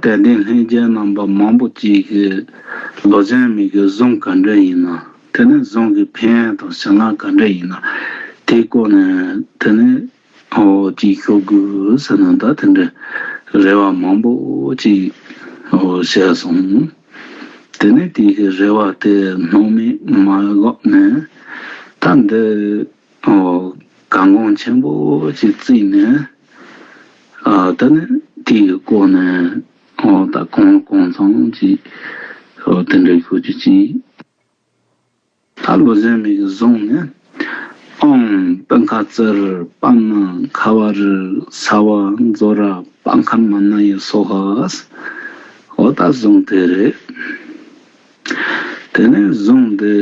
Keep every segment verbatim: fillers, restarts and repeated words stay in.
དད་ལྡན་ལྷན་རྒྱས་རྣམ་པ་མང་པོ་ཅིག་གིས་ལོ་གཞོན་མི་གི་གཟུངས་ག་འདྲ་ཡིན་ན། དེ་ནས་གཟུངས་ཀྱི་ཕན་ཡོན་དང་བྱིན་རླབས་ག་འདྲ་ཡིན་ན། དེའི་སྐོར་ནས་དེ་ནས་ཨོ་ཅིག་ཤོད་དགོས་ཟེར་ན། ད་དེ་འདྲའི་རེ་བ་མང་པོ་ཅིག་ཨོ་བྱས་སོང་། དེ་ནས་དེའི་རེ་བ་དེ་སྣང་མེད་མ་བཞག་ནས། ད་འདི་ཨོ་གལ་འགངས་ཆེན་པོ་ཅིག་བརྩིས་ནས། ཨ་ད་ནི་དེའི་སྐོར་ནས་ཨོ་ད་གང་གང་འཚམ་ཅིག་ཨོ་དེ་འདྲ་ཤོད་རྒྱུ་ཅིག། ད་ལོ་གཞོན་མི་གི་གཟུངས་ནི། ཨོཾ་པཉྩ་རུ་པདྨ་ཁ་བ་རུ་སརྦ་ཛྭ་ར་པཉྩ་མ་ན་ཡེ་སྭཱ་ཧཱ། ཨོ་ད་གཟུངས་དེ་རེད། དེ་ནས་གཟུངས་འདི་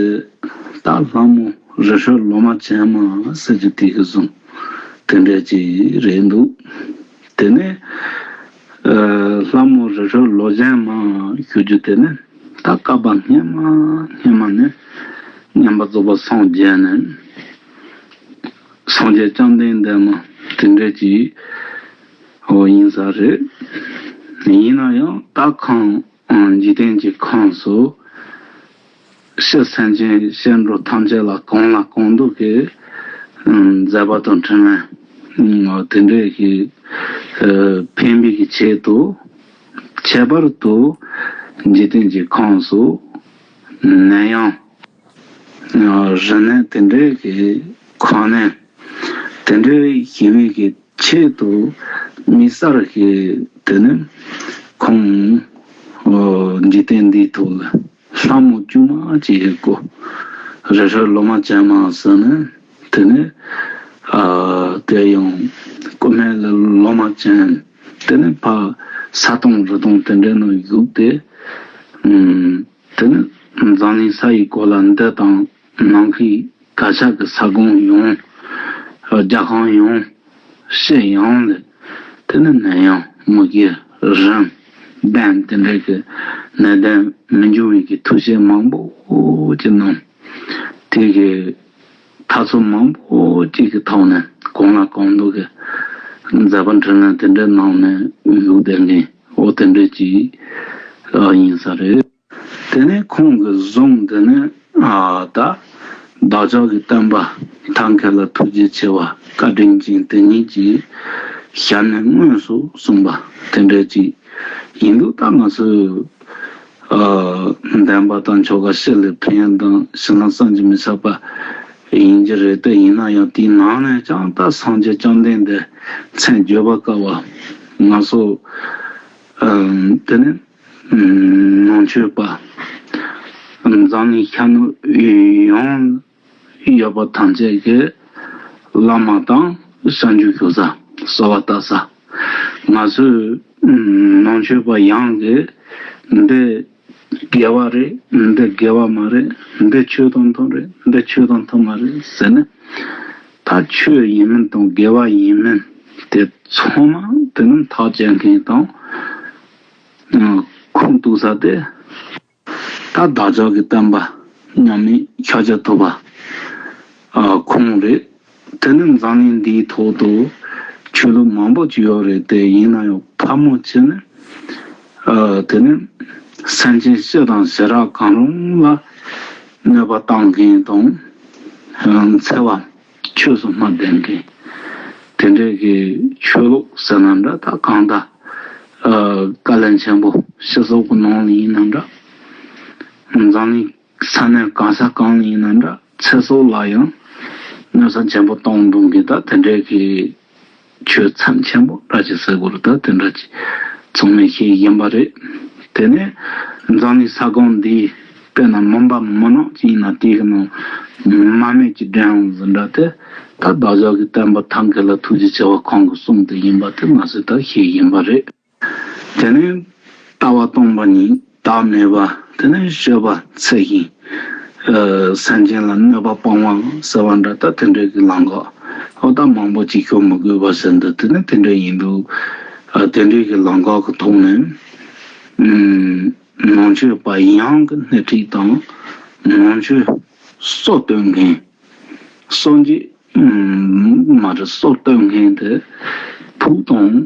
ད་ལྷ་མོ་རི་ཁྲོད་ལོ་མ་བྱན་མ་ཟེར་གྱི་དེ་གི་གཟུངས་དེ་འདྲ་ཅིག་རེད་འདུག། དེ་ནས་ཨ་ལྷ་མོ་རི་ཁྲོད་ལོ་བྱན་མ་ཞུ་རྒྱུ་དེ་ནི་ད་བསྐལ་པ་སྔོན་མ་སྔོན་མ་ནས་མཉམ་པ་རྫོགས་པ་སངས་རྒྱས་ནས། སངས་རྒྱས་བཅོམ་ལྡན་འདས་མ་དེ་འདྲ་ཅིག་ཨོ་ཡིན་ས་རེད། ཡིན་ན་ཡང་ད་ཁོང་འཇིག་རྟེན་གྱི་ཁམས་སུ་སྤྱིར་སེམས་ཅན་སྐྱེ་འགྲོ་ཐམས་ཅད་ལ་གང་ལ་གང་འདུལ་གྱི་མཛད་པ་དང་འཕྲིན་ལས་དེ་འདྲའི་གི་ཕན་པའི་གི་ཆེད་དུ། ཁྱད་པར་དུ་འཇིག་རྟེན་གྱི་ཁམས་སུ་ནད་ཡམས། རིམས་ནད་དེ་འདྲའི་གི་ཁོང་ནད་དེ་འདྲའི་ཞི་བའི་གི་ཆེད་དུ་དམིགས་བསལ་གྱིས་དེ་ནི་ཁོང་འཇིག་རྟེན་འདིའི་ཐོག་ལ་ལྷ་མོ་དཀྱུས་མ་ཅིག་གི་སྐུ། རི་ཁྲོད་ལོ་མ་བྱན་མ་ཟེར་ནས་དེ་ནི་ཨ་དེ་ཡང་སྐུ་སྨད་ལ་ལོ་མ་བྱན། དེ་ནི་ཕར་ས་སྟོང་རི་སྟོང་དེ་འདྲའི་ནང་བཞུགས་ཏེ། ཨུམ། དེ་ནི་འཛམ་གླིང་ས་ཡི་གོ་ལ་འདི་དང་ནང་གི་གར་ཆག་གི་ས་ཁོངས་ཡོངས། རྒྱལ་ཁམས་ཡོངས། ཕྱི་ཡོངས་ལ་དེ་ནི་ནད་ཡམས་མུ་གེ་རིམས་བན་དེ་འདྲ་གི་ནད་གདོན་མི་འབྱུང་བའི་གི་ཐུགས་བཞེད་མང་པོ་ཅིག་གནང་། དེ་གི་ཐབས་ཚུལ་མང་པོ་ཅིག་གི་ཐོག་ནས་གང་ལ་གང་འདུལ་གི་མཛད་པ་འཕྲིན་ལས་དེ་འདྲ་གནང་ནས་བཞུགས་བསྡད་མཁན་འོ་དེ་འདྲ་ཅིག་ཡིན་ས་རེད། དེ་ནས་ཁོང་གི་གཟུངས་འདི་ནི་ཨ་ད་བདག་ཅག་གི་སྟོན་པ་ཐབས་མཁས་ལ་ཐུགས་རྗེ་ཆེ་བ་བཀའ་དྲིན་ཅན་དེ་ཉིད་ཀྱི་ཞལ་ནས་དངོས་སུ་གསུངས་པ་དེ་འདྲ་ཅིག་ཡིན་འདུག། ད་ང་ཚོས་ཨ་འདོན་པ་དང་ཆོ་ག་ཕྱི་ལ་ཕན་ཡོན་དང་བྱིན་རླབས་བསམ་གྱིས་མི་ཁྱབ་པ་ཡིན་གྱི་རེད། དེ་ཡིན་ན་ཡང་དེའི་ནང་ནས་ཀྱང་ད་སངས་རྒྱས་བཅོམ་ལྡན་འདས་མཚན་བརྗོད་པ་དཀའ་བ་ང་ཚོ་ཨ་དེ་ནི། ནང་ཆོས་པ། འཛམ་གླིང་ཤར་ནུབ་ཡོངས་ཡོད་པ་ཐམས་ཅད་ཀྱི་བླ་མ་དང་བྱང་ཆུབ་ཤོག་ས་གསོལ་བ་བཏབ་ས། ང་ཚོས་ནང་ཆོས་པ་ཡོངས་ཀྱིས་འདི་དགེ་བ་རེད། འདི་དགེ་བ་མ་རེད། འདི་ཆོས་དང་མཐུན་རེད། འདི་ཆོས་དང་མཐུན་མ་རེད་ཟེར་ནས། ད་ཆོས་ཡིན་མིན་དང་དགེ་བ་ཡིན་མིན་དེ་ཚང་མ་དེ་ནི་ཐག་བཅད་མཁན་དང་། ཁུངས་གཏུགས་ས་དེ། ད་བདག་ཅག་གི་སྟོན་པ་མཉམ་མེད་ཤཱཀྱ་ཐུབ་པ་ཨ་ཁོང་རེད། དེ་ནི་འཛམ་གླིང་འདིའི་ཐོག་ཏུ་ཆོས་ལུགས་མང་པོ་ཅིག་ཡོད་རེད། དེ་ཡིན་ན་ཡང་ཕལ་མོ་ཆེ་ནི་ཨ་དེ་ནི་སེམས་ཅན་སྤྱི་དང་ཞི་རགས་གང་རུང་ལ་གནོད་པ་བཏང་མཁན་དང་འཚེ་བ། ཆོས་སུ་མ་ལྡན་མཁན། དེ་འདྲའི་གི་ཆོས་ལུགས་ཟེར་ན་འདྲ། ད་གང་ལྟར་ཨ་དཀའ་ལས་ཆེན་པོ་སྤྱི་ཚོགས་ཀྱི་ནང་ལ་ཡིན་ན་འདྲ། འཛམ་གླིང་ས་གནས་གང་ས་གང་ལ་ཡིན་ན་འདྲ། ཚེ་སྲོག་ལ་ཡང་གནོད་འཚེ་ཆེན་པོ་གཏོང་འདུག་གི། ད་དེ་འདྲའི་གི་ཆོས་ཚབས་ཆེན་པོ་འདྲ་ཅིག་ཟེར་དགོས་རེད། ད་དེ་འདྲ་ཅིག་ཚང་མས་ཤེས་ཡིན་པ་རེད། དེ་ནས་འཛམ་གླིང་ས་ཁོངས་འདིའི་དཔེར་ན་མོན་པ་མུན་ནག་ཅིག་ཡིན་ན་དེའི་གི་ནང་མ་སྨད་ཀྱི་སྒྲོན་འོང་ཟེར་འདྲ། དེ་ད་བདག་ཅག་གི་སྟོན་པ་ཐབས་མཁས་ལ་ཐུགས་རྗེ་ཆེ་བ་ཁོང་གི་གསུང་དེ་ཡིན་པ་དེ་ང་ཚོས་ད་ཤེས་ཡིན་པ་རེད། དེ་ནས་ལྟ་བ་སྟོང་པ་ཉིད་བདག་མེད་པ། དེ་ནས་སྤྱོད་པ་འཚེ་ཞིང་ཨ་སེམས་ཅན་ལ་གནོད་པ་སྤང་བ་ཟེར་བ་འདྲ། ད་དེ་འདྲའི་གི་ལམ་ཁ་ཨོ་ད་མང་པོ་ཅིག་ཤོད་མི་དགོས་པ་ཟེར་འདུག། དེ་ནི་དེ་འདྲ་ཡིན་འདུག། ཨ་དེ་འདྲའི་གི་ལམ་ཁ་གི་ཐོག་ནས་ཨུམ། ནང་ཆོས་པ་ཡོངས་ཀྱི་སྣེ་ཁྲིད་དང་། ནང་ཆོས་སྲོལ་གཏོད་མཁན། སྲོལ་འབྱེད་མ་རེད། སྲོལ་གཏོད་མཁན་དེ་ཕུགས་དང་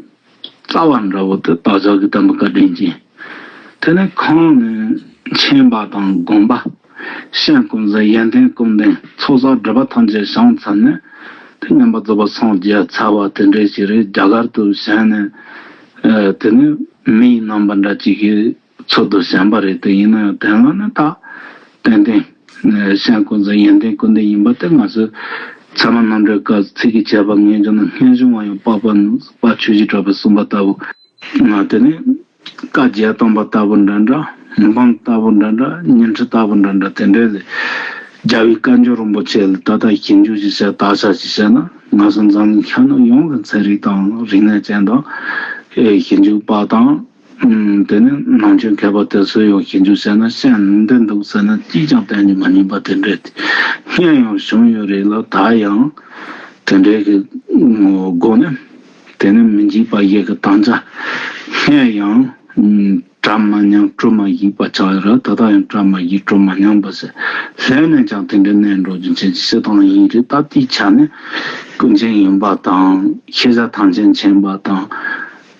རྩ་བ་འདྲ་བོ་དེ་བདག་ཅག་གི་དམ་པའི་བཀའ་དྲིན་ཅན། དེ་ནས་ཁོང་ནི་མཁྱེན་པ་དང་སྒོམ་པ། གཤེན་ཀུན་གཟིགས་ཡོན་ཏན་ཀུན་ལྡན་ཚོགས་བསགས་སྒྲིབ་པ་ཐམས་ཅད་བྱང་ཚར་ནས། དེ་མངོན་པར་རྫོགས་པར་སངས་རྒྱས་ཚར་བ་དེ་འདྲ་ཞིག་རེད། རྒྱ་གར་དུ་བྱོན་ནས། ཨ། དེ་ནི་མིའི་རྣམ་པ་འདྲ་ཅིག་གི་ཚུལ་དུ་བྱོན་པ་རེད། དེ་ཡིན་ན་ཡང་དོན་ལ་ནི་ད་ཏན་ཏན་གཤེན་ཀུན་གཟིགས་ཡོན་ཏན་ཀུན་ལྡན་ཡིན་པ་དེ། ང་ཚོས་ཚད་མ་རྣམ་འགྲེལ་སྐབས་ཚིག་གི་བྱ་བ་ངེས་འབྱུང་ན། སྔོན་བྱུང་བ་ཡང་དཔག་པ་ནི། དཔལ་ཆོས་ཀྱི་གྲགས་པས་གསུངས་པ་ལྟ་བུ། ང་དེ་ནི་བཀའ་བརྒྱད་སྟོན་པ་ལྟ་བུ་འདྲ་འདྲ། འབུམ་ལྟ་བུ་འདྲ་འདྲ། ཉི་ཁྲི་ལྟ་བུ་འདྲ་འདྲ། དེ་འདྲའི་རྒྱལ་བའི་བཀའ་འགྱུར་རིན་པོ་ཆེ་ལ་ད་ལྟ་ཞིབ་འཇུག་ཅིག་བྱས། བརྟག་དཔྱད་ཅིག་བྱས་ན། ང་ཚོ་འཛམ་གླིང་ཤར་ནུབ་ཡོངས་ཀྱི་ཚན་རིག་དང་རིག་གནས་ཅན་དང་། ཨེ། ཞིབ་འཇུག་པ་དང་། ཨུམ། དེ་ནས་ནང་ཆོས་མཁས་པ་དེ་ཚོས་ཡང་ཞིབ་འཇུག་བྱས་ན། གཞན་འདི་འདུག་ཟེར་ན་གཅིག་ཀྱང་གཏན་ནས་མ་རྙེད་པ་དེ་འདྲ་སྟེ། སྔོན་ཡང་བྱུང་ཡོད་རེད་ལ། ད་ཡང་དེ་འདྲའི་གི་སྒོ་ནས། དེ་ནས་མི་འཇིགས་པ་བཞི་གི་དམ་བཅའ་སྔོན་ཡང་གྲ་མ་ཉམས་གྲུ་མ་བཞི་པ་ཆགས་ཡོད་རེད། ད་ལྟ་ཡང་གྲ་མ་བཞི་གྲུ་མ་ཉམས་པ་ཟེར། ལྷན་ནས་ཀྱང་དེ་འདྲའི་གནས་འགྲོ་རྒྱུ་མཁྱེན་ཅིང་ཤེས་དང་ཡིན་རེད། ད་དེའི་ཆ་ནས་ཀུན་མཁྱེན་ཡིན་པ་དང་། ཤེས་བྱ་ཐམས་ཅད་མཁྱེན་པ་དང་།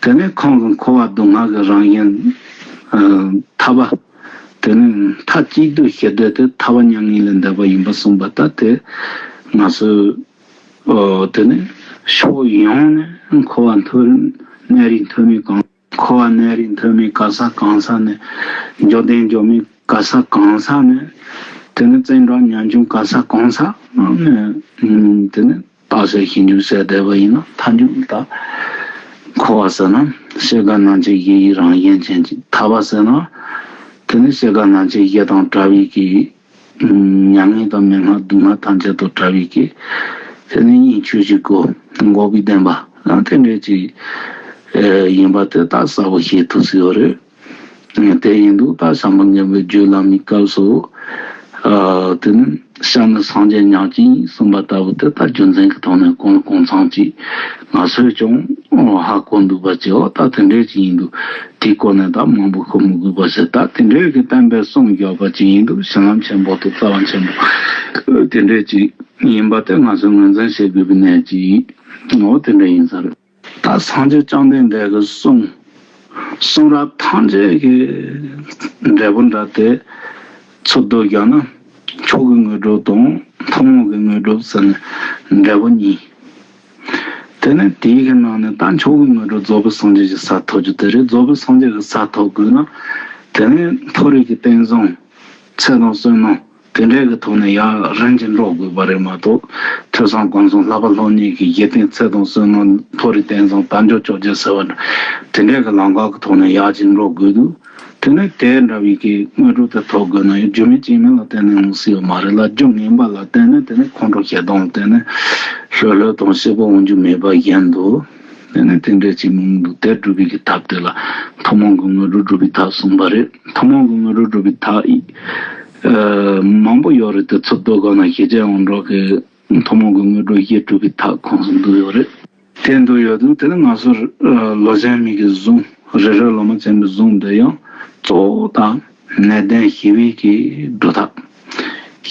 དེ་ནས་ཁོང་གི་འཁོར་བ་སྡུག་བསྔལ་གྱི་རང་བཞིན། ཨ། ཐར་པ། དེ་ནས་མཐའ་གཅིག་ཏུ་ཞི་བདེ་དེ་ཐར་པ་མྱ་ངན་ལས་འདས་པ་ཡིན་པར་གསུངས་པ་ལྟར། དེ་ང་ཚོས། ཨོ། དེ་ནས་ཕྱོགས་ཡོངས་ནས་འཁོར་བ་མཐོ་རིས་གནས་རིས་མཐོ་དམན་གང་། འཁོར་བ་གནས་རིས་མཐོ་དམན་ག་ས་གང་ས་ནས། འབྱོར་ལྡན་འབྱོར་མེད་ག་ས་གང་ས་ནས། དེ་ནས་བཙན་དྲག་ཉམ་ཆུང་ག་ས་གང་ས་ནས། དེ་ནས་བརྟག་དཔྱད་ཞིབ་འཇུག་བྱས་བསྡད་པ་ཡིན་ན། མཐའ་མཇུག་ད་འཁོར་བ་ཟེར་ན་སྐྱེ་རྒ་ན་འཆི་བཞི་ཡི་རང་བཞིན་ཅན་ཅིག། ཐར་པ་ཟེར་ན་དེ་ནི་སྐྱེ་རྒ་ན་འཆི་བཞི་དང་བྲལ་བའི་གི་མྱ་ངན་དང་མི་མངའ་སྡུག་བསྔལ་ཐམས་ཅད་དང་བྲལ་བའི་གི། དེ་ནི་དབྱིངས་ཆོས་ཀྱི་སྒོ། འགོག་པའི་བདེན་པ། ཨ། དེ་འདྲའི་ཅིག་ཡིན་པ་དེ་ད་གསལ་པོ་ཤེས་ཐུབ་ས་ཡོད་རེད། དེ་ཡིན་དུས་ད་བྱམས་པ་མགོན་པོས་རྒྱུད་བླ་མའི་སྐབས་སུ། ཨ། དེ་ནི་སྐྱབས་ནི་སངས་རྒྱས་ཉག་གཅིག་ཡིན་གསུངས་པ་ལྟ་བུ་དེ། ད་རྒྱུ་མཚན་གྱི་ཐོག་ནས་གང་གང་འཚམ་ཅིག་ང་ཚོས་ཀྱང་ཧ་གོ་འདུག་པ་ཅིག། འོ། ད་དེ་འདྲའི་ཅིག་ཡིན་དུས་དེའི་སྐོར་ནས་ད་མང་པོ་ཤོད་མི་དགོས་པ་ཟེར། ད་དེ་འདྲའི་གི་བསྟན་པའི་སྲུང་བརྒྱབ་པ་ཅིག་ཡིན་དུས། བྱིན་རླབས་ཆེན་པོ་དང་རྩ་བ་ཆེན་པོ་དེ་འདྲའི་ཅིག་ཡིན་པ་དེ་ང་ཚོས་ངོས་འཛིན་བྱེད་དགོས་པའི་གནད་ཅིག། འོ། དེ་འདྲ་ཡིན་ས་རེད། ད་སངས་རྒྱས་བཅོམ་ལྡན་འདས་ཀྱི་གསུང་། གསུང་རབ་ཐམས་ཅད་ཀྱི་འབྲས་བུ་འདྲ་དེ་ཚུར་བསྡུ་བཞག་ན། མཆོག་གི་དངོས་གྲུབ་དང་ཐུན་མོང་གི་དངོས་གྲུབ་ཟེར་ནས་འབྲས་བུ་གཉིས། དེ་ནས་དེའི་གི་ནང་ནས་ད་མཆོག་གི་དངོས་གྲུབ་རྫོགས་པའི་སངས་རྒྱས་ཀྱི་ས་ཐོབ་རྒྱུ་དེ་རེད། རྫོགས་པའི་སངས་རྒྱས་ཀྱི་ས་ཐོབ་དགོས་ན། དེ་ནས་མཐོ་རིས་ཀྱི་བསྟན་སྲུང་། ཚེ་དང་བསོད་ནམས་དེ་འདྲའི་གི་ཐོག་ནས་ཡར་རིམ་གྱིས་འགྲོ་དགོས་པ་རེད་མ་གཏོགས། ཐོས་བསམ་སྒོམ་གསུམ་བསླབ་པ་སློབ་གཉེར་གྱི་གཞི་རྟེན་ཚེ་དང་བསོད་ནམས། མཐོ་རིས་བསྟན་སྲུང་དལ་འབྱོར་བཅོ་བརྒྱད་ཟེར་བ་འདྲ། དེ་འདྲའི་གི་ལམ་ཁ་གི་ཐོག་ནས་ཡར་རིམ་གྱིས་འགྲོ་དགོས་འདུག། དེ་ནས་དེ་འདྲ་བའི་གི་དངོས་གྲུབ་དེ་ཐོབ་དགོས་ན་ཡང་རྒྱུ་མེད་རྐྱེན་མེད་ལ་བརྟེན་ནས་འོང་སྲིད་ཡོད་མ་རེད་ལ། རྒྱུ་ངན་པ་ལ་བརྟེན་ནས། དེ་ནས་ཁོང་ཁྲོ་ཞེ་སྡང་བརྟེན་ནས་ལྷོད་ལྷོད་དང་གཤེགས་པ་འོང་རྒྱུ་མེད་པ་བཞིན་དུ། དེ་ནས་དེ་འདྲའི་ཅིག་མང་འདུག། དེ་སྒྲུབ་པའི་གི་ཐབས་དེ་ལ་ཐུན་མོང་གི་དངོས་གྲུབ་སྒྲུབ་པའི་ཐབས་གསུངས་པ་རེད། ཐུན་མོང་གི་དངོས་གྲུབ་སྒྲུབ་པའི་ཐབས་ཨི། ཨ། མང་པོ་ཡོད་རེད། དེ་ཚུར་བསྡུ་དགོས་ན་ཞེ་ཆེ་ཡོང་འགྲོ་གི། ཐུན་མོང་གི་དངོས་གྲུབ་བཞི་སྒྲུབ་པའི་ཐབས་ཁོངས་སུ་འདུ་ཡོད་རེད། དེ་འདུ་ཡོད་དུས་དེ་ནི་ང་ཚོར། ཨ། ལོ་ཆེན་མའི་གི་གཟུངས། རེ་རེ་ལོ་མ་ཆེན་པོའི་གཟུངས་འདི་ཡང་གཙོ་བོ་དང་ནན་ཏན་ཞི་བའི་གི་སྒྲུབ་ཐབས།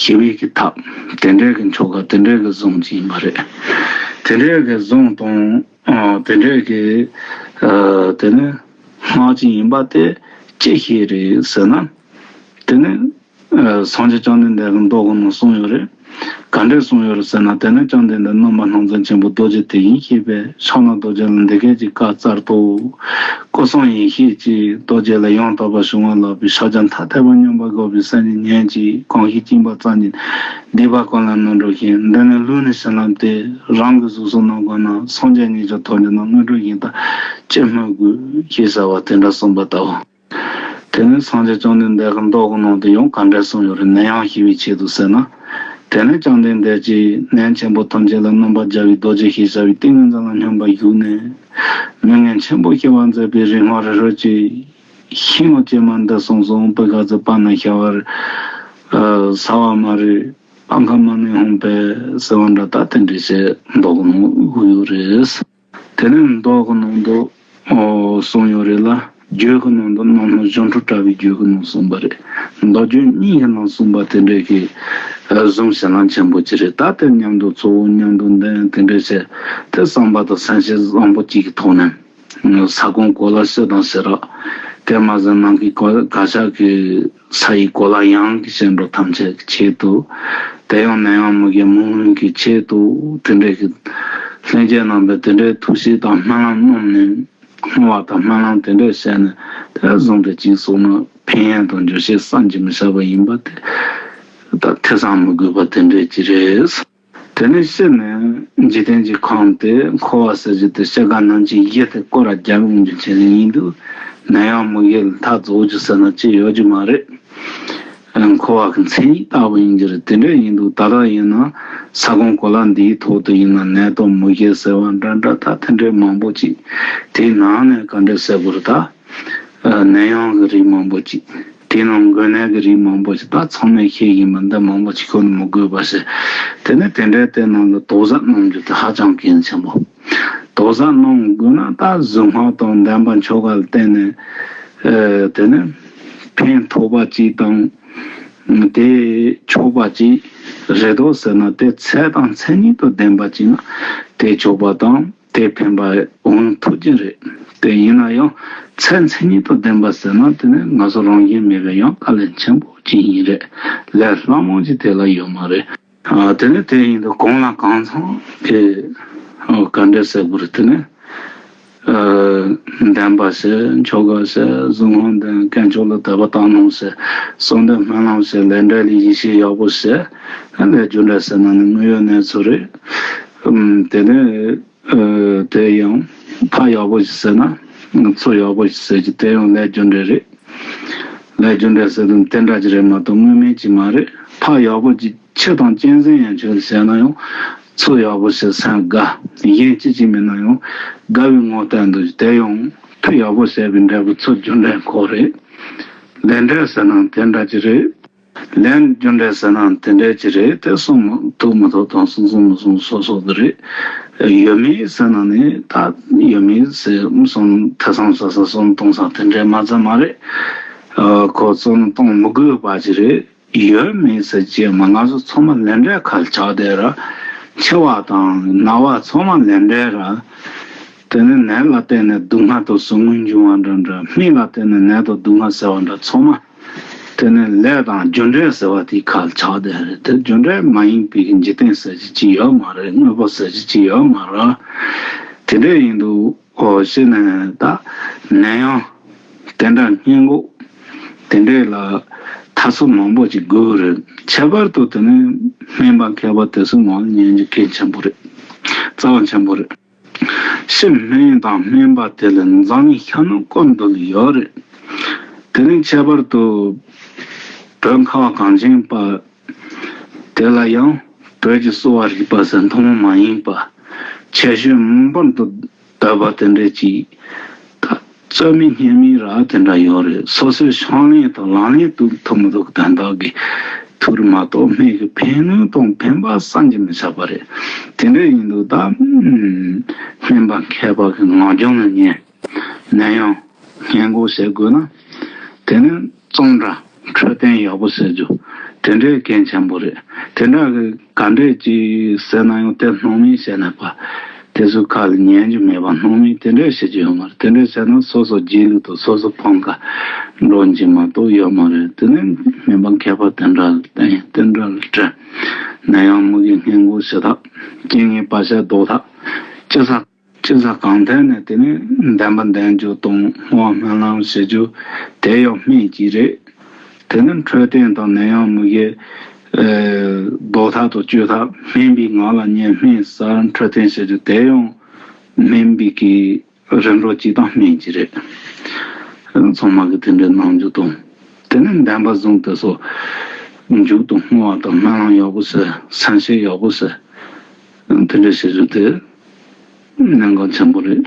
ཞི་བའི་གི་ཐབས་དེ་འདྲའི་གི་ཆོ་ག་དེ་འདྲའི་གི་གཟུངས་ཅིག་ཡིན་པ་རེད། དེ་འདྲའི་གི་གཟུངས་དང་། ཨ། དེ་འདྲའི་གི། ཨ། དེ་ནི་སྔགས་ཅིག་ཡིན་པ་དེ་ཅི་ཞིག་རེད་ཟེར་ན། དེ་ནི། ཨ། སངས་རྒྱས་བཅོམ་ལྡན་འདས་ཀྱི་མདོ་གི་ནང་གསུངས་ཡོད་རེད། ག་འདྲས་གསུངས་ཡོད་རེད་ཟེར་ན། དེ་ནས་བཅོམ་ལྡན་འདས་རྣམ་པར་སྣང་མཛད་ཆེན་པོ་རྡོ་རྗེ་དེ་བཞིན་གཤེགས་པས་ཕྱག་ན་རྡོ་རྗེ་ལ་འདི་སྐད་ཅེས་བཀའ་སྩལ་ཏོ། སྐུ་གསུམ་ཡེ་ཤེས་ཀྱི་རྡོ་རྗེ་ལ་ཡང་དག་པར་ཞུ་བ་ལགས་པས། ཕྱག་རྒྱ་མཐའ་ཐེག་པ་མཉམ་པར་བཞག་པའི་སེམས་ཉིད་ཉོན་ཅིག། གང་ཞིག་བཅིངས་པ་ཙམ་གྱིས་སྡིག་པ་ཀུན་ལས་ནོར་འགྲོ་ཞིང་། འདི་ནི་ལུས་ནི་བྱིན་རླབས་ཏེ། རང་གི་གཟུགས་སུ་སྣང་དགོས་ན། སངས་རྒྱས་ཉིད་ཀྱང་ཐོབ་འགྱུར་ན། དངོས་གྲུབ་གཞན་དག་ཅི་སྨོས་དགོས། ཞེས་བྱ་བ་དེ་འདྲ་གསུངས་པ་ལྟ་བུ། དེ་ནས་སངས་རྒྱས་བཅོམ་ལྡན་འདས་ཀྱི་མདོ་གི་ནང་དུ་ཡང་ག་འདྲ་གསུངས་ཡོད་རེད། ནད་ཡམས་ཞི་བའི་ཆེད་དུ་ཟེར་ན། དེ་ནས་བཅོམ་ལྡན་འདས་ཀྱིས་ནད་ཆེན་པོ་ཐམས་ཅད་ལ་གནོན་པར་བྱ་བའི་རྡོ་རྗེ་ཞེས་བྱ་བའི་ཏིང་ངེ་འཛིན་ལ་སྙོམས་པར་ཞུགས་ནས། མྱ་ངན་ཆེན་པོ་སྐྱེ་བར་མཛད་པའི་རིམ་ལྔ་རེ་རེ་བཞིན་ངོ་། ཅི་སྨོས་ཅི་སྨྲ་འདི་གསུངས་སོ། བི་ཁ་ཙི་པ་ཎ་ཤ་བར་ས་བ་མ་རི་པ་ཁ་མ་ནི་ཧོང་པེ་ཟེར་བ་འདྲ། ད་དེ་འདྲ་བྱས་མདོ་གི་ནང་དགོས་ཡོད་རེད། དེ་ནས་མདོ་གི་ནང་དུ། ཨོ། གསུངས་ཡོད་རེད་ལ། རྒྱུད་ཀྱི་ནང་དུ་རྣམ་སྨིན་གཞུང་འཕྲུལ་དྲ་བའི་རྒྱུད་ཀྱི་ནང་གསུངས་པ་རེད། མདོ་རྒྱུད་གཉིས་ཀྱི་ནང་གསུངས་པ་དེ་འདྲའི་གི་གཟུངས་བྱིན་རླབས་ཆེན་པོ་ཅིག་རེད། ད་དེ་མཉམ་དུ་ཚོགས་མཉམ་དུ་འདོན་དེ་འདྲ་བྱས་ཏེ། བསམ་པ་དང་སེམས་བསྐྱེད་བཟང་པོ་གཅིག་གི་ཐོག་ནས། ས་གོང་གོ་ལ་སྤྱི་དང་ཟེར་རོ། དེ་མ་ཟད་ནང་གི་གོ་ག་ཤ་གི་ས་ཡི་གོ་ལ་ཡང་གི་ཞེན་འགྲོ་ཐམས་ཅད་ཀྱི་ཆེད་དུ། དེ་ཡང་ནད་ཡམས་མུ་གེ་མུ་གེ་གི་ཆེད་དུ་དེ་འདྲའི་གི་ལྷན་རྒྱས་རྣམ་པས་དེ་འདྲའི་ཐུགས་བཞེད་དང་སྨོན་ལམ་གནང་ནས། བསྔོ་བ་དང་སྨོན་ལམ་དེ་འདྲ་བྱས་ནས་དེ་བཟུང་སྟེ་གཅིག་སོང་ན་ཕན་ཡོན་དང་འགྱུར་བཤད་བསམ་གྱིས་མི་ཁྱབ་པ་ཡིན་པ་དེ་ད་ཐེ་ཚོམ་མི་དགོས་པ་དེ་འདྲ་ཅིག་རེད། དེ་ནས་ཕྱིར་ནས་འཇིག་རྟེན་གྱི་ཁམས་དེ་འཁོར་བ་ཟེར་རྒྱུ་དེ་སྐྱེ་རྒ་ན་འཆིའི་གཞི་དེ་སྐོར་ར་རྒྱབ་ཡོང་རྒྱུ་ཆེད་ཡིན་དུས་ནད་ཡམས་མུ་གེ་ལ་མཐའ་རྫོགས་རྒྱུ་ཟེར་ན་ཅི་ཡོད་རྒྱུ་མ་རེད། འཁོར་བ་གི་མཚན་ཉིད་ལྟ་བུ་ཡིན་གྱི་རེད། དེ་འདྲ་ཡིན་དུས་ད་ལྟ་ཡིན་ན་ས་གོང་གོ་ལ་འདིའི་ཐོག་ཏུ་ཡིན་ན་ནད་དང་མུ་གེ་ཟེར་བ་འདྲ་འདྲ་ད་དེ་འདྲའི་མང་པོ་ཅིག་དེའི་ནང་ནས་ག་འདྲ་ཟེར་དགོས་རེད་ད། ནད་ཡམས་ཀྱི་རིགས་མང་པོ་ཅིག་དེའི་ནང་འགོས་ནད་ཀྱི་རིགས་མང་པོ་ཅིག་ད་ཚང་མས་ཤེས་ཡིན་པ་འདི་མང་པོ་ཅིག་ཁོ་ནས་མི་དགོས་པ་ཞིག་དེ་ནས་དེ་འདྲའི་དེ་རྣམས་ལ་དོགས་ཟ་གནང་རྒྱུ་དེ་ཧ་ཅང་གལ་ཆེན་པོ། དོགས་ཟ་གནང་དགོས་ན་ད་གཟུངས་སྔགས་དང་བདེན་པ་ཆོ་ག་ལ་བརྟེན་ནས་དེ་ནས་ཕན་ཐོགས་པ་ཅིག་དང་། དེ་ཆོག་པ་ཅིག་རེད་དོ་ཟེར་ན་དེ་ཚད་དང་མཚན་ཉིད་དང་ལྡན་པ་ཅིག་ན་དེ་ཆོག་པ་དང་དེ་ཕན་པ་འོང་ཐུབ་ཀྱི་རེད། དེ་ཡིན་ན་ཡང་ཚད་མཚན་ཉིད་དང་ལྡན་པ་ཟེར་ན་དེ་ནི་ང་ཚོ་རང་བཞིན་མེད་པའི་ཡང་དཀའ་ལས་ཆེན་པོ་ཅིག་ཡིན་རེད། ལས་སླ་མོ་ཅིག་དེ་ལ་ཡོད་མ་རེད། དེ་ནི་དེ་ཡིན་དུས་གང་ལ་གང་འཚམ་གྱི་ག་འདྲ་ཟེར་དགོས་རེད་དེ་ནི། བདེན་པ་ཟེར་ཆོ་ག་ཟེར་གཟུངས་སྔགས་འདོན་དཀོན་མཆོག་ལ་དད་པ་དག་སྣང་ཟེར་གསོལ་འདེབས་སྨོན་ལམ་ཟེར་ལས་འབྲས་ལ་ཡིད་ཆེས་ཡག་པོ་ཟེར་ལས་རྒྱུ་འབྲས་ཟེར་ན་ནི་དངོས་ཡོད་གནས་ཚུལ་རེད། དེ་ནས་དེ་ཡང་ཕ་ཡག་པོ་ཞིག་ཟེར་ན་ཚུར་ཡག་པོ་ཞིག་ཟེར་གྱི་དེ་ཡང་ལས་རྒྱུ་འབྲས་རེད། ལས་རྒྱུ་འབྲས་ཟེར་དུས་དེ་འདྲ་ཅིག་རེད་མ་གཏོགས་དངོས་མེད་ཅིག་མ་རེད། ཕ་ཡག་པོ་ཅིག་ཁྱི་དང་གཅན་གཟན་ཡན་ཆོད་བྱས་ན་ཡང་ཚུར་ཡག་པོ་བྱས་སེམས་དགའ། གཞན་ཅི་ཅི་མིན་ན་ཡང་དགའ་བའི་ངོ་བསྟན་འདུག་དེ་ཡང་ཕ་ཡག་པོ་བྱས་པའི་འབྲས་བུ་ཚུར་རྒྱུ་འབྲས་ཁོ་རེད། ལས་འབྲས་ཟེར་ན་དེ་འདྲ་ཅིག་རེད། ལས་རྒྱུ་འབྲས་ཟེར་ན་དེ་འདྲ་ཅིག་རེད། དེ་གསུང་མི་ཐུབ་མི་ཐུབ་དང་གསུང་གསུང་མི་གསུང་སོ་སོ་དེ་རེད། ཡོད་མེད་ཟེར་ན་ནི་ད་ཡོད་མེད་ཟེར་གསུང་ཐེ་ཚོམ་ཟ་ས་གསུང་གཏོང་ས་དེ་འདྲ་མ་ཚད་མ་རེད། ཁོ་གསུང་གཏོང་མི་དགོས་པ་ཅིག་རེད། ཡོད་མེད་ཟེར་གྱི་མ་ང་ཚོ་ཚང་མ་ལས་འབྲས་ཁ་ལ་ཆགས་བསྡད་ར། འཆི་བ་དང་ན་བ་ཚང་མ་ལས་འབྲས་ར། དེ་ནི་ནད་ལ་བརྟེན་ནས་སྡུག་བསྔལ་དང་ཟུག་རྔུ་འབྱུང་བ་འདྲ་འདྲ། མིག་ལ་བརྟེན་ནས་ནད་དང་སྡུག་བསྔལ་ཟེར་བ་འདྲ་ཚང་མ། དེ་ནི་ལས་དང་རྒྱུ་འབྲས་ཟེར་བ་དེའི་ཁ་ལ་ཆགས་བསྡད་རེད། དེ་རྒྱུ་འབྲས་མ་ཡིན་པའི་འཇིག་རྟེན་ཟེར་གྱི་ཅི་ཡོད་མ་རེད། དངོས་པོ་ཟེར་གྱི་ཅི་ཡོད་མ་རེད། དེ་འདྲ་ཡིན་དུས། ཨོ་ཤེས་ནས་ད་ནད་ཡམས་དེ་འདྲ་སྔོན་འགོག་དེ་འདྲས་ལ་ཐབས་ཚུལ་མང་པོ་ཅིག་དགོས་རེད། ཁྱད་པར་དུ་དེ་ནི་སྨན་པ་མཁས་པ་དེ་ཚོའི་ངོ་ལ་ཉན་རྒྱུ་གལ་ཆེན་པོ་རེད། རྩ་བ་ཆེན་པོ་རེད། ཕྱི་སྨན་དང་སྨན་པ་དེ་ལ་འཛམ་གླིང་ཤར་ནུབ་སྐོར་འདུལ་ཡོད་རེད། དེ་ནི་ཁྱད་པར་དུ་བོད་ཁ་བ་གངས་ཅན་པ་དེ་ལ་ཡང་བོད་ཀྱི་གསོ་བ་རིག་པ་ཟེར་ཐུན་མོང་མ་ཡིན་པ་ཁྱད་ཆོས་མང་པོ་འདུག་བསྟོད་པ་དེ་འདྲ་ཅིག་ད་རྩོད་མེད་སྙན་མེད་ར་དེ་འདྲ་ཡོད་རེད། སོ་སོའི་ཕྱག་ལེན་དང་ལག་ལེན་དུ་ཐུབ་མི་ཐུབ་དོན་དག་གི་ཐུགས་རེ་མ་གཏོགས་སྨན་གྱི་ཕན་ནུས་དང་ཕན་པ་བསམ་གྱིས་མི་ཁྱབ་པ་རེད། དེ་འདྲ་ཡིན་དུས་ད་སྨན་པ་མཁས་པ་གི་ངག་རྒྱུན་ལ་ཉན། ནད་ཡམས་སྔོན་འགོག་བྱེད་དགོས་ན་དེ་ནི་གཙང་སྦྲ་འཕྲོད་བསྟེན་ཡག་པོ་བྱེད་རྒྱུ་དེ་འདྲའི་གལ་ཆེན་པོ་རེད། དེ་འདྲ་གི་ག་འདྲས་ཅིག་ཟེར་ན་ཡང་དེ་སྣང་མེད་བྱས་ནས་པ། དེ་ཚོའི་ཁ་ལ་ཉན་རྒྱུ་མེད་པ་སྣང་མེད་དེ་འདྲས་བྱེད་རྒྱུ་ཡོད་མ་རེད། དེ་འདྲས་བྱས་ན་སོ་སོ་སྒྱིད་ལུག་དང་སོ་སོ་ཕམ་ཁ་འགྲོ་རྒྱུ་མ་གཏོགས་ཡོད་མ་རེད། དེ་ནི་སྨན་པ་མཁས་པ་དེ་འདྲ་ལ་བསྟེན། དེ་འདྲ་ལ་དྲན། ནད་ཡམས་མུ་གེ་སྔོན་འགོག་བྱེད་ཐབས། རྐྱེན་ངན་བར་ཆད་ཟློག་ཐབས། སྤྱི་ས་སྤྱི་ས་གང་ཐད་ནས་དེ་ནི་བདེན་པ་བདེན་རྒྱུ་དང་བསྔོ་བ་སྨོན་ལམ་བྱེད་རྒྱུ་དེ་ཡང་སྨན་གཅིག་རེད། དེ་ནི་འཕྲོད་བསྟེན་དང་ནད་ཡམས་མུ་གེ་ཟློག་ཐབས་དང་བཅོས་ཐབས། སྨན་པའི་ངག་ལ་ཉན། སྨན་ཟ། འཕྲོད་བསྟེན་བྱེད་རྒྱུ་དེ་ཡང་སྨན་པའི་གི་རིམ་གྲོ་གཅིག་དང་སྨན་གཅིག་རེད། ཚང་མ་གི་དེ་འདྲའི་གནང་རྒྱུ་དང་། དེ་ནི་བདེན་པ་བཟུང་དེ་ཚོ་མཇུག་ཏུ་བསྔོ་བ་དང་སྨོན་ལམ་ཡག་པོ་བྱེད། སེམས་ཤེས་ཡག་པོ་བྱེད། དེ་འདྲ་བྱེད་རྒྱུ་དེ་གནད་འགག་ཆེན་པོ་རེད།